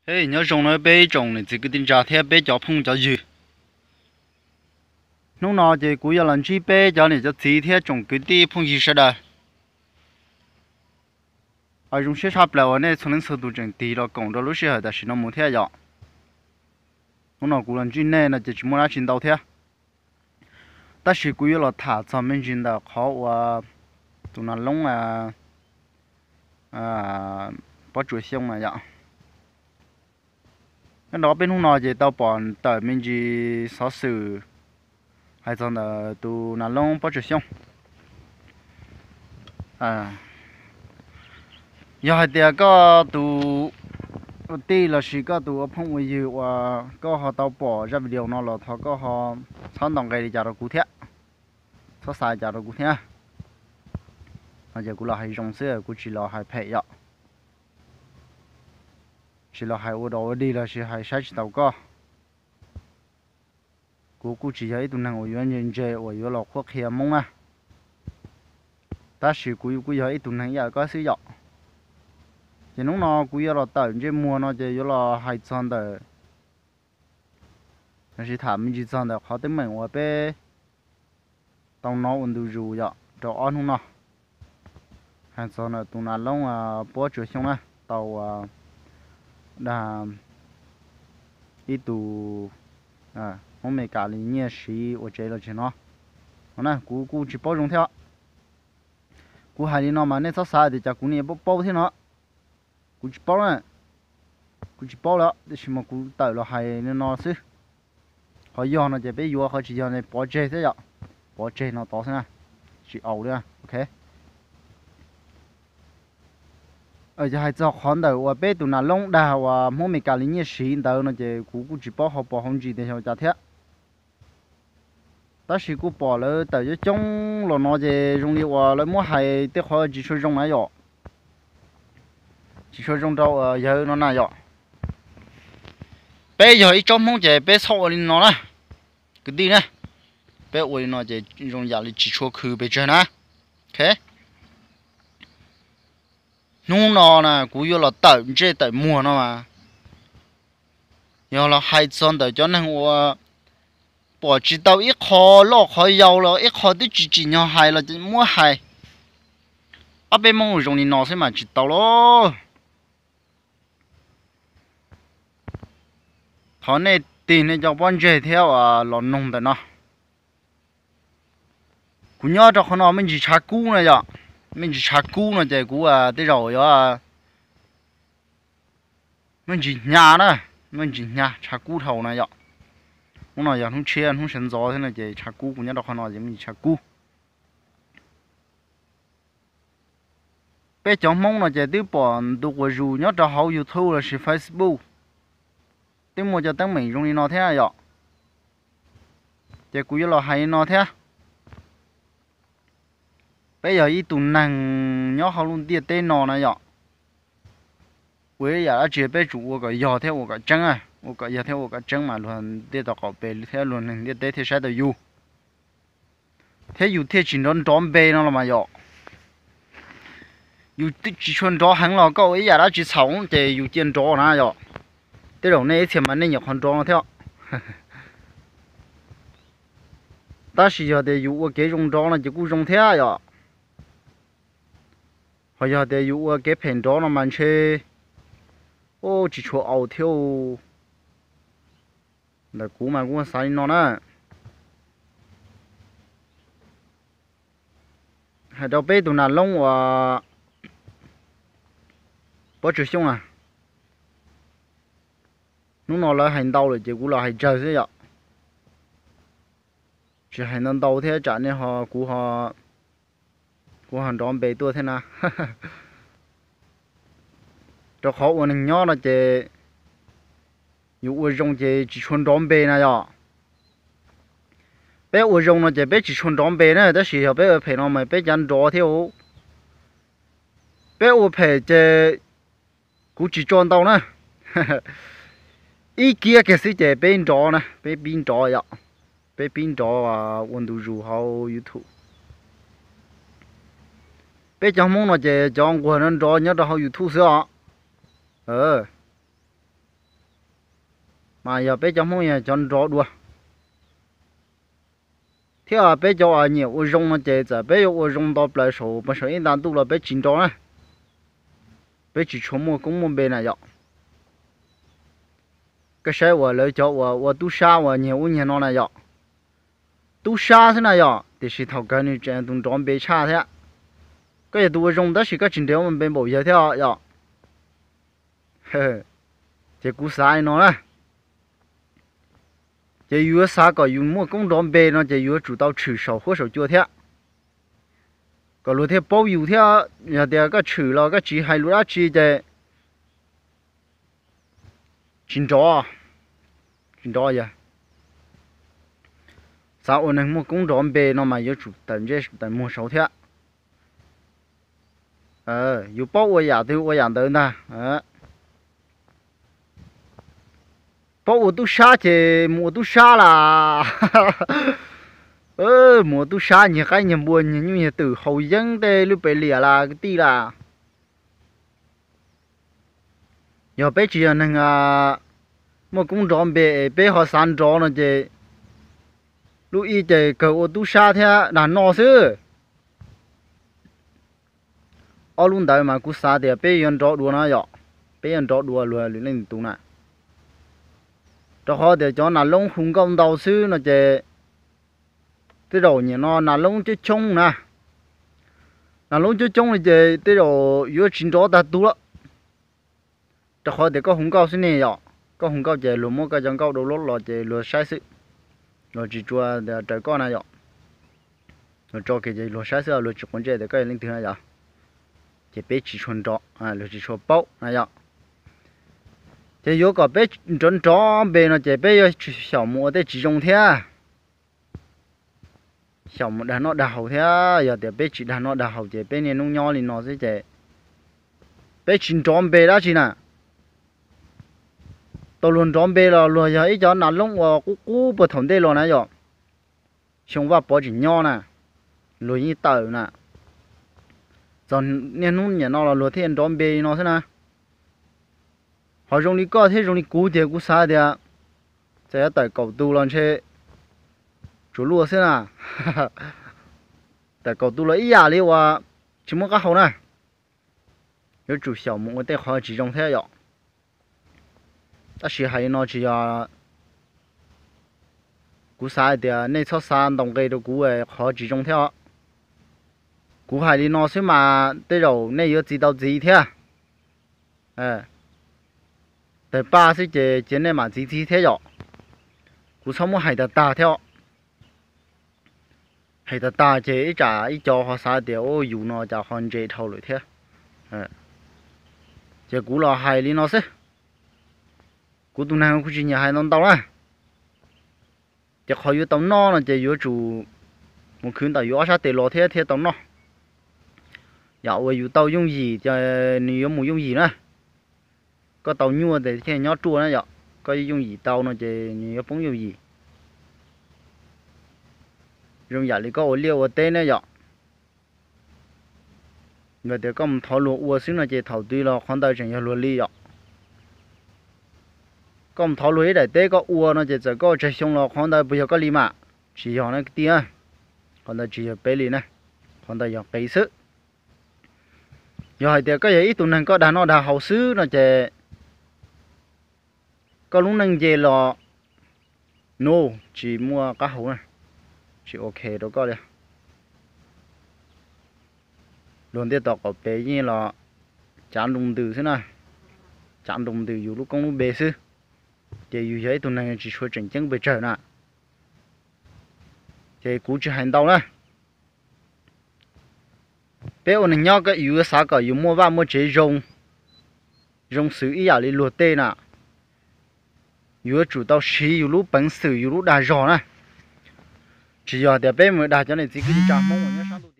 Hej, nyob zoo na peb tsoom niam txiv kwv tij neej tsa thiab peb cov phooj cov ywg. Hnub no ces kuv yuav los ntsib peb cov niam cov txiv thiab tsoom kwv tij phooj ywg sawv daws. Zoo siab tshaj plaws uas nej txhua leej txhua tus tseem tig los koom rau lub sij hawm tam sim no mus thiab yom. Hnub no kuv los ntsib nej no ces tsis muaj dab tsi ntau thiab, tab sis kuv yuav los tham txog me ntsis ntawm qhov uas tus nas loob Pob Tsuas Xyooj na yom. Nyob rau peb hnub no ces tau pom tawm me ntsis xov xwm hais txog ntawm tus nas loob Pob Tsuas Xyooj. Yog hais tias koj tus ua tij lossis koj tus ua phooj ua ywg uas koj ho tau pom zaj video no los thov koj ho txhob ntaus nqe li cas rau kuv thiab, txhob xav li cas rau kuv thiab. No ces kuv los hais zoo xwb, kuv tsis los hais phem yom, tsis los hais ua dog ua dig lossis hais saib tsis taus koj. Kuv kuj tsis yog ib tug neeg uas yuav ntse ntse uas yuav los qhuab qhia Hmoob na, tab sis kuv kuj yog ib tug neeg ib yam koj xwb yom. Ces hnub no kuv yuav los tawm ntsej muag no ces yuav los hais txog ntawm, lossis tham me ntsis txog ntawm qhov teeb meem uas peb tau hnov ua ntu zus yom rau ob hnub no, hais txog ntawm tus nas loob Pob Tsuas Xyooj na tau dag ib tug Hmoob Mes Kas li nyiaj siv ua tsev los tsis no. No na kuv kuj tsis paub zoo thiab. Kuv hais li no mas nej txhob xav tias cas kuv niaj paub paub thiab no. Kuv tsis paub na, kuv tsis paub lawm tiam sis mas kuv tawm los hais li no xwb. Qhov yog no ces peb yuav, qhov tsis yog ne pov tseg thiab yom. Pov tseg no tod xwb na, tsis au li, ok. Yog hais txog qhov ntawm uas peb tus nas loob dag uas Hmoob Mes Kas li nyiaj siv ntawd no ces kuv kuj tsis paub hauv paus hauv ntsis tias yog cas thiab. Tab sis kuj pom lawv tawm coob coob los no ces zoo li uas lawv muab hais tej qhov tsis tshua zoo na yom, tsis tshua zoo rau yawg no na yom. Peb yog ib tsob Hmoob ces peb txhob ua li no na, kwv tij na. Peb ua li no ces zoo yam li tsis tshua khw pes tsawg na. Ok, hnub no na kuv yuav los tawm ntsej tawm muag no mas yog los hais txog ntawm cov neeg uas pom tsis tau ib qho loj qhov yau los ib qho twb tsis tsim nyog hais los muab hais. Ob peb Hmoob zoo li no xwb mas tsis tau lauj. Thov nej tig nej cov pob ntseg thiab los noog ntawm no. Kuv nyob rau qhov no me ntsis tshav kub no yom, me ntsis tshav kub no ces kuv tej zaum yuav me ntsis hnyav na, me ntsis hnyav tshav kub dhau na yom. Hnub no yog hnub tshiab hnub sawv ntxov thiab no ces tshav kub, kuv nyob rau qhov no ces me ntsis tshav kub. Peb cov Hmoob no ces twb pom ntu quas zus nyob rau hauv YouTube lossis Facebook, twb muaj cov teeb meem zoo li no thiab yom. Ces kuv yuav los hais li no thiab. Peb yog ib tug neeg nyob hauv lub ntiaj teb no na yom, ua ib yam dab tsi peb tsum ua kom yog thiab ua kom tseeb, ua kom yog thiab ua kom tseeb mas luag ntiaj teb qaum pem thiab luag neeg ntiaj teb thiaj saib tau yus, thiab yus thiaj tsis nrov nrov npe no los mas yom. Yus tsis tshua nrov heev los koj ua ib yam dab tsi txhaum ces yus cia nrov na yom. Tej zaum nej ib txhia mas nej nyuam qhuav nrov no thiab, tab sis yog tias yus ua kev zoo nrov no ces kuj zoo thiab yom. Ho yog tias yus ua kev phem nrov no mas ntshe tsis tshua au thiab. Ntawm kuv mas kuv xav li no na. Hais rau peb tus nas loob uas Pob Tsuas Xyooj na, hnub no lawv hais ntau lawm ces kuv los hais tsawg xwb yom. Tsis hais ntau ntau thiab tsam nej ho kuv ho, kuv ho nrov npe tuaj thiab na. Rau qhov ua neeg nyob no ces yus ua zoo ces tsis tshua nrov npe na yom. Peb ua zoo no ces peb tsis tshua nrov npe na, tab sis yog peb ua phem no mas peb cav nrov thiab. Peb ua phem ces kuv tsis tso ntau na, ib kiab kiag xwb ces peb nrov na, peb pib nrov yom, peb pib nrov ua ntu zus hauv YouTube. Peb cov Hmoob no ces cov nquag nrov nrov nyob rau hauv YouTube xwb os. mas yog peb cov Hmoob yog cov nrov dua. Thiab peb cov uas nyiam ua zoo no ces txawm peb yuav ua zoo nto plaws saum pes saum ib nta ntuj los peb tsis nrov na. Peb tsis tshua muaj koob muaj npe na yom. Koj saib uas lawv cov uas ua tub sab uas nyiag ub nyiag no na yom, tub sab xwb na yom, tiam sis thaum kawg nws tseem tus nrov npe tshaj thiab. Koj yog tus ua zoo tab sis koj tsis nrov npe npaum yawg thiab yom. Ces kuv xav li no na, ces yus yuav xav kom yus muaj koob nrov npe no ces yus yuav tsum tau tshwm saum huab saum cua thiab, kom luag thiaj paub yus thiab. Yog tias koj tshwm los koj tsis hais lus dab tsi ces tsis nrov, tsis nrov yog. Xav ua neeg muaj koob nrov npe no mas yuav tsum tawm ntsej tawm muag saud thiab. Yus paub ua yam twg ua yam ntawd ntag. Paub ua tub sab ces mus ua tub sab las. Mus ua tub sab nyiag qaib nyiag npua nyiag nyuj nyiag twm haus yeeb tej lub pes liam las kwv tij las. Yog peb tsis yog neeg muaj koob nrov npe es peb ho xav nrov no ces lub ib ces kawg ua tub sab thiab dag noj xwb. Ob lub ntawd mas kuv xav tias peb yuav nrov dua no yom, peb yuav nrov dua luag lwm leej tus na. Rau qhov tias cov nas loob hu nkauj ntau xwb no ces tej zaum nim no nas loob coob coob na, nas loob coob coob li ces tej zaum yuav tsis nrov tag tug lawm. Rau qhov tias koj hu nkauj xwb ne yom, koj hu nkauj ces luag muab koj cov nkauj download los ces luag saib xwb, luag tsis tshua raws koj na yom. Luag tso kiag ces luag saib xwb, luag tsis quav ntsej tias koj yog leej twg na yom. Ces peb tsis tshua nrov, luag tsis tshua paub na yom. Ces yuav kom peb nrov nrov npe no ces peb yuav tsum xyaum mus ua tej tsis zoo thiab. Xyaum mus dag noj dag haus thiab, yog tias peb tsis dag noj dag haus ces peb niaj hnub nyob li no xwb ces peb tsis nrov npe dab tsi na. Tau luag nrov npe los luag yog ib cov nas loob uas qub qub puag thaum ntej los na yom. Xyoo Vaj Pov tseem nyob na, luag yeej tawm na. Txog niaj hnub niam no los luag thiaj nrov npe li no xwb na. Ho zoo li koj thiab zoo li kuv ces kuv xav tias txawm yuav tawm kaum tus los ntshe tsuas luaj xwb na. Tawm kaum tus los ib yam li uas tsis muaj qab hau na. Yuav tsum xyaum mus ua tej qhov tsis zoo thiab yom. Tab sis hais li no tsis yog, kuv xav hais tias nej txhob xav ntaus nqe rau kuv qhov tsis zoo thiab os. Kuv hais li no xwb mas tej zaum nej yuav txiv tau txiv thiab. Tawg paj xwb ces cia nej mam txiv txiv thiab yom. Kuv txhob muab hais tag tag thiab os. Hais tag tag ces ib tsam ib co ho xav tias ua yus no cas ho ntse dhau lawm thiab. Ces kuv los hais li no xwb. Kuv tus neeg kuv tsis nyiam hais ntau ntau na. Ces qhov yuav tau noj no ces yuav tsum mus khwv ntawm yus ob sab tes los thiab thiaj tau noj. Yam uas yus tau yooj yim ces nws yuav mus yooj yim na. Koj tau nyuaj ces thiaj nyob ruaj na yom, koj yooj yim tau no ces nws yuav poob yooj yim. Zoo yam li koj ua liaj ua teb ne yom. Yog tias koj mus thov luag ua xwb no ces thaum twg los qhov ntawd tseem yog luag li yom. Koj mus thov luag ib daim teb koj ua no ces txawm koj ua tsawg xyoo los qhov ntawd puas yog koj li mas? Tsis yog na kwv tij. Qhov ntawd tsis yog peb li na, qhov ntawd yog qis xwb. Yog hais tias koj yog ib tug neeg koj dag noj dag haus xwb no ces koj lub neej nce los nub tsis muaj qab hau na, tsis ok rau koj li. Luag ntiaj teb qaum pem yeej los cav nroo ntws xwb na, cav nroo ntws yus lub koob lub npe xwb, ces yus yog ib tug neeg tsis tshua tseem ceeb pes tsawg na. Ces kuv tsis hais ntau na. Peb ua neeg nyob yus yuav xav kom yus muaj vaj muaj tsev zoo, zoo xws ib yam li luag tej na. Yuav tsum tau siv yus lub peev xwm yus lub dag zog na. Tsis yog tias peb mus dag cov niam txiv kwv tij tsa Hmoob uas nyob sab ntuj